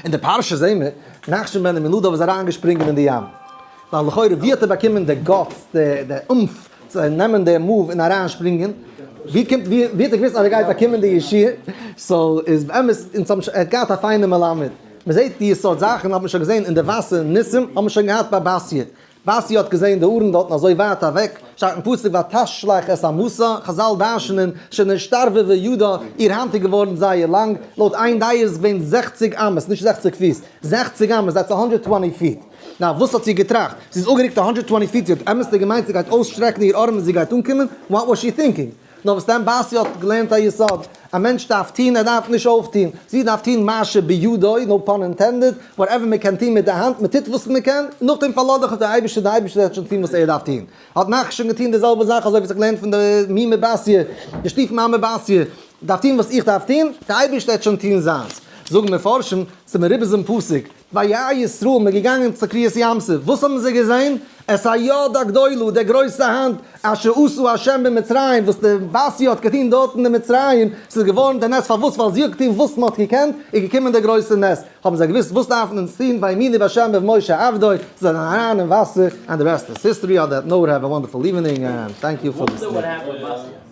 אין די פרשה זעהן מיר, נחשון בן עמינדב איז אריינגעשפרינגען אין די ים. ווייל לכאורה ווי האט ער באקומען די guts, די oomph, צו נעמען די move און אריינשפרינגען? ווי קומט, ווי האט ער געוואוסט אז ער גייט באקומען די ישועה? so איז באמת, אונז האבן שוין, ער האט געהאט א פיינע מלמד. מען זעהט די סארט זאכן האט מען שוין געזעהן אין די וואסער ניסים האט מען שוין געהאט ביי בתיה. בתיה האט געזעהן די ארון דארטן אזוי ווייט אוועק, שטייט אין פסוק ותשלך את אמתה, חזל דרש'נען שנשתרבבה ידה, איר האנט איז געווארן זייער לאנג, לויט איין דעה איז עס געווען 60 אמות, נישט 60 פיס, 60 אמות, that's 120 feet. נאר וואס האט זי געטראכט? זי איז אפגערוקט 120 feet, זי האט אמת'דיג געמיינט זי גייט אויסשטרעקן איר ארעם און זי גייט אנקומען? What was she thinking? נאר וואס דען בתיה האט געלערנט א יסוד, א מענטש דארף טון, ער דארף נישט אויפטון, זי דארף טון מה שבידו, no pun intended, whatever מען קען טון מיט די האנט, מען טוט וואס מען קען, נאכדעם פארלאז דיך אויף די אייבערשטער, די אייבערשטער וועט שוין טון וואס ער דארף טון. האט נחשון געטון די זעלבע זאך אזוי ווי זיך געלערנט פון די מומע בתיה, די שטיף מאמע בתיה, דארף טון וואס איך דארף טון, די אייבערשטער וועט שוין טון זיינס. זאגן מפרשים, ס'איז מרומז אין פסוק, וירא ישראל, מ'איז געגאנגען צו קריעת ים סוף, וואס האבן זיי געזען? את היד הגדולה, די גרויסע האנט, אשר עשה ה' במצרים, וואס די בתיה האט געטון דארטן אין מצרים, ס'איז געווארן די נס, פארוואס? ווייל זי האט געטון וואס מ'האט געקענט, איז געקומען דער גרויסער נס, האבן זיי געוואוסט וואס דארפן אונז טון, ויאמינו בה' ובמשה עבדו, זיי זענען אריין אין וואסער, and the rest is history, on that note have a wonderful evening and thank you for listening.